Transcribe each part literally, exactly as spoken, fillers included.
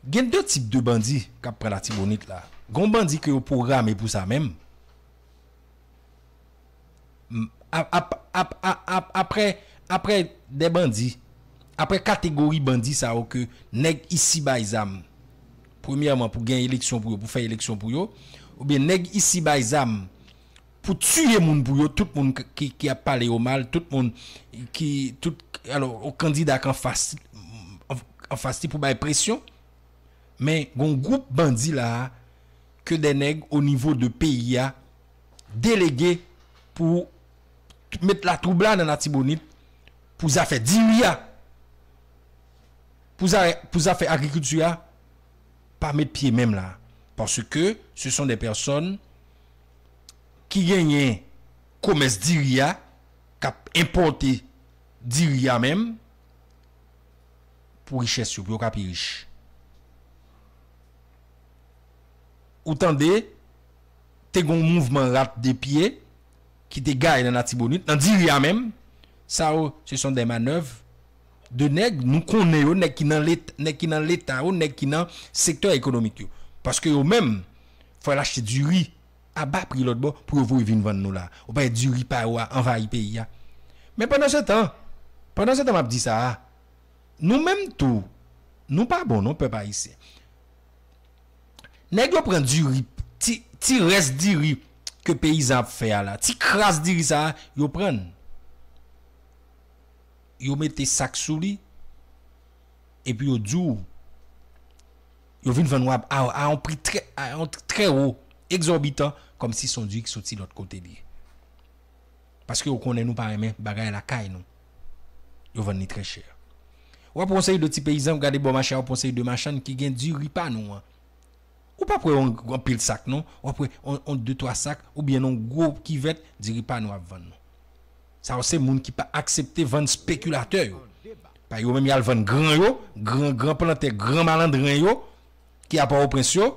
Gen de tip de bandi k ap pran Latibonit la. Gen bandi ke yo pwograme pou sa menm. M, ap, ap, ap, ap, ap, apre, apre de bandi, apre kategori bandi sa yo ke nèg isi bay zam, premyèman pou gen eleksyon pou yo, pou fè eleksyon pou yo, oubyen nèg isi bay zam pou tiye moun pou yo, tout moun k, ki, ki ap pale yo mal, tout moun ki, tout, alò, yon kandida k anfas, anfas li pou bay presyon, men gon gwoup bandi la a, ke de nèg o nivo de peyi a, delege pou met latwoublay nan Latibonit, pou zafè diri a, pou za, pou zafè agrikilti a, pa met pye menm la. Paske ce sont des personnes ki genyen komès diri a, k ap enpòte diri a menm, pou richès yo, pou yo ka pi rich. Ou tande, te gon mouvman rat de pye ki te gaye nan Latibonit, nan diri a menm. Sa yo, ce sont des manœuvres de nèg, nou konnen yo, nèg ki nan let, nèg ki nan leta yo, nèg ki nan sektè ekonomik yo. Paske yo menm, fò y al achte diri a ba pri lòt bò pou yo voye vin vann nou la. Ou pa wè diri pa yo a anvayi peyi a. Men pandan se tan, pandan se tan m ap di sa a, nou menm tou, nou pa bon non, pèp ayisyen. Nèg yo pran diri, ti, ti rès diri ke peyizan ap fè a la, ti kras diri sa a, yo pran l. Yo mete sak sou li, epi yo di w, yo vin vann w a, a, a yon pri trè, a yon trè wo, egzòbitan, kòmsi se yon diri ki soti lòt kote li ye. Paske yo konnen nou pa renmen bagay lakay nou. Yo vann li trè chè. W ap wè yon seri de ti peyizan, w gade bò mache a, w ap wè yon seri de machann ki gen diri pa nou an. Ou p ap wè yon anpil sak non, w ap wè yon, yon de twa sak oubyen yon gwo kivèt diri pa nou ap vann nou. Sa yo se moun ki pa aksepte vann spekilatè yo. Pa yo menm y al vann gran yo, gran, gran plantè, gran malandren yo, ki a Pòtoprens yo.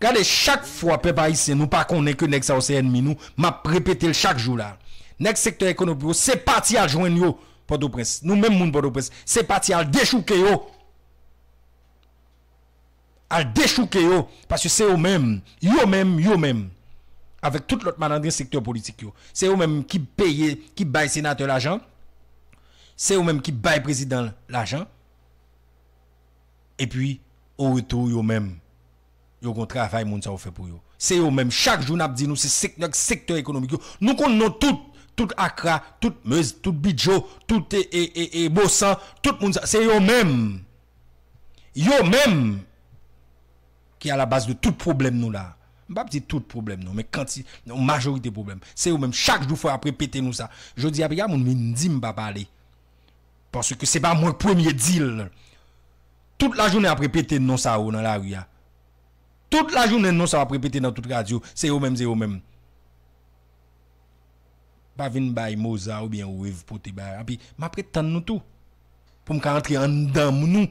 Gade, chak fwa pèp ayisyen nou pa konnen ke nèg sa yo se ènmi nou, m ap repete l chak jou la. Nèg sektè ekonomik yo, se pati al jwenn yo Pòtoprens. Nou menm moun Pòtoprens, se pati al dechouke yo. Al dechouke yo, paske se yo menm, yo menm, yo menm, avèk tout lòt malandren sektè politik yo. Se yo menm ki peye, ki bay senatè lajan, se yo menm ki bay prezidan lajan, epi, o retou, yo menm, yo gon travay moun sa yo fè pou yo. Se yo menm, chak jou n ap di nou, se sek-, nèg sektè ekonomik yo. Nou konn non tout, tout Akra, tout Mez, tout Bidjo, tout, e, e, e, e, Bosan, tout moun sa, se yo menm. Yo menm ki a la baz de tout pwoblèm nou la. M p ap di tout pwoblèm nou, men kanti, yon majorite pwoblèm. Se yo menm, chak jou fò y ap repete nou sa. Jodi a, piga moun vin di m pa pale. Paske se pa mwen k premye di l. Tout lajounen y ap repete non sa yo nan lari a. Tout lajounen non sa yo ap repete nan tout radyo. Se yo menm, se yo menm. Pa vin bay Moza oubyen Wave pote bagay. Anpi, m ap ret tann nou tou. Pou m ka antre anndan nou.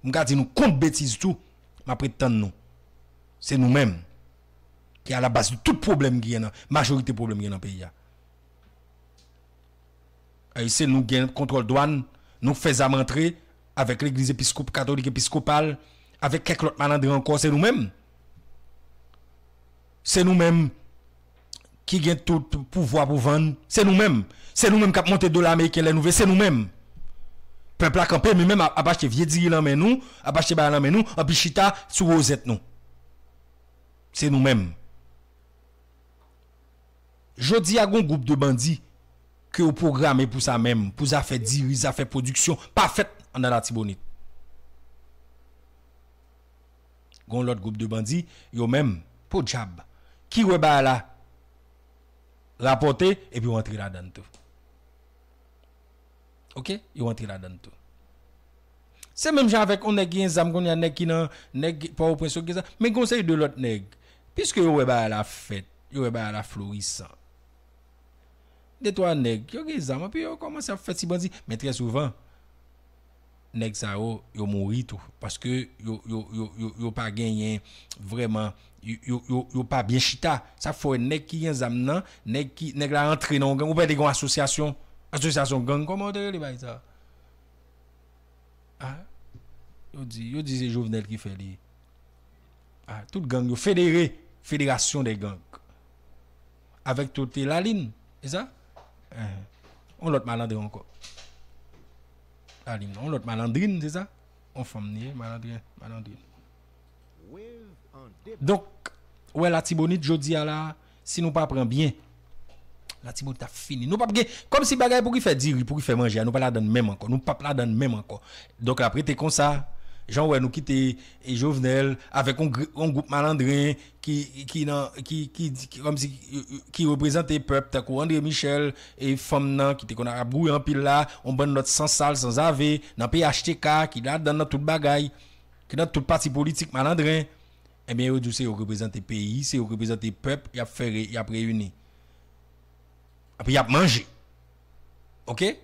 M ka di nou kont betiz tou. M ap ret tann nou. Se nou menm ki a la baz de tout pwoblèm ki gen nan, majorite pwoblèm ki gen nan peyi a. Ay, se nou gen kontwòl dwàn, nou fè zam antre avèk legliz episkop-, katolik episkopal, avèk kèk lòt malandren ankò, se nou menm. Se nou menm ki gen tout pouvwa pou vann, se nou menm. Se nou menm k ap monte dola ameriken lè nou vle, se nou menm. Pèp la kanpe, men menm ap, ap achte vye diri nan men nou, ap achte bagay nan men nou, anpi chita sou wozèt nou. Se nou menm. Jodi a, gon gwoup de bandi ke yo pwograme pou sa menm, pou zafè diri, zafè pwodiksyon, pa fèt anndan Latibonit. Gon lòt gwoup de bandi, yo menm, podyab, ki wè bagay la rapòte, epi yo antre ladann tou. Oke? Yo antre ladann tou. Se menm jan avèk yon nèg ki gen zam kounye a, nèg ki nan, nèg Pòtoprens yo gen zam. Men gen yon seri de lòt nèg. Piske yo wè bagay la fèt, yo wè bagay la florisan. De twa nèg, yo gen zam, epi yo kòmanse ap fè ti bandi. Men trè souvan, nèg sa yo, yo mouri tou. Paske yo, yo, yo, yo, yo pa genyen vrèman, yo, yo, yo, yo pa byen chita. Sa fè w wè nèg ki gen zam nan, nèg ki, nèg la rantre nan yon gang, ou pa te gen yon asosyasyon, asosyasyon gang, kòman yo te rele bagay sa? Ah. Yo di, yo di se Jovenel ki fè li. Ah, tout gang yo federe, fédération des gangs. Avèk tout Lalin, e sa? Yon lòt malandren ankò. Lalin, yon lòt malandrin, se sa? Yon fanm li ye, malandren, malandrin. Donk, wè Latibonit jodi a la, si nou pa pran byen, Latibonit ap fini. Nou p ap gen, kòmsi bagay pou ki fè diri, pou ki fè manje a, nou pa ladann menm ankò. Nou p ap ladann menm ankò. Donk, l ap rete konsa. Jan w wè nou kite e Jovenel avèk yon gri- yon gwoup malandren ki ki nan ki ki ki kòmsi ki, ki reprezante pèp tankou André Michel e fanm nan ki te konn ap gouye anpil la, yon bann lòt sansal, sanzave nan P H T K ki ladann nan tout bagay, ki nan tout pati politik malandren. Ebyen, yo di w se yo k reprezante peyi, se yo k reprezante pèp, y ap fè re- y ap reyini. Epi y ap manje. Oke?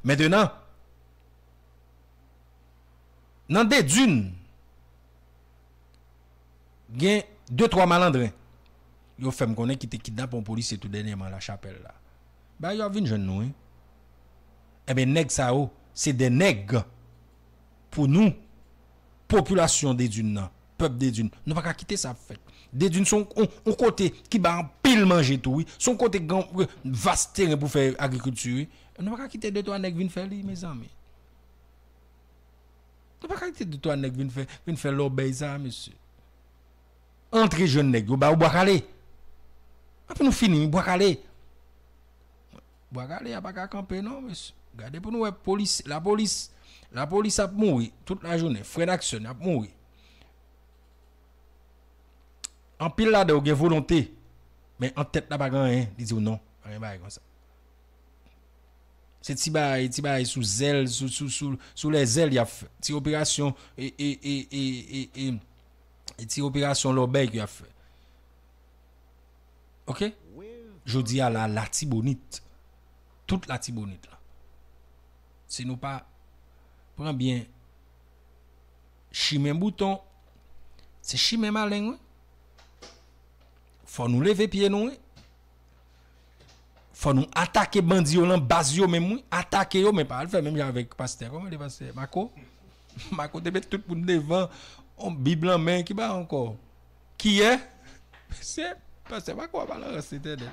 Mentenan, nan Dedin, gen de twa malandren yo fè m konnen ki te kidnape yon polisye tou dènyèman Lachapèl la. Bagay yo ap vin jwenn nou, wi. Enben, nèg sa yo, se de nèg pou nou, popilasyon Dedin nan, pèp Dedin. Nou pa ka kite sa ap fèt. Dedin se yon, yon, yon kote ki bay anpil manje tou, wi. Se yon kote ki gen vas teren pou fè agrikilti, wi. Nou pa ka kite de twa nèg vin fè li, mezanmi. Nou pa ka kite de twa nèg vin fè, vin fè lòbèy sa, mesye. Antre jwenn nèg yo, ba yo bwa kale. Epi nou fini, bwa kale. Bwa kale a pa ka kanpe, non, mesye. Gade pou nou wè polis, lapolis, lapolis ap mouri tout lajounen. Frè Nakson ap mouri. Anpil ladan yo gen volonte, men an tèt la pa gen anyen. Li di w non, pa gen bagay konsa. Se ti bagay, ti bagay sou zèl, sou, sou, sou, sou lèzèl y ap fè. Ti operasyon, e, e, e, e, e, e, e ti operasyon lòbèy ke y ap fè. Oke? Jodi a la, Latibonit, tout Latibonit la, si nou pa pran byen chimen Bouton, se chimen Maleng, wi. Fò nou leve pye nou, wi. Fò nou atake bandi yo lan baz yo menm, wi. Atake yo, men pa al fè menm jan avèk pastè. Kòman li pastè? Mako? Mako te met tout moun devan, on bib lan men, ki ba ankò? Kiyè? Se pastè Mako ap al an rans, Letènèl.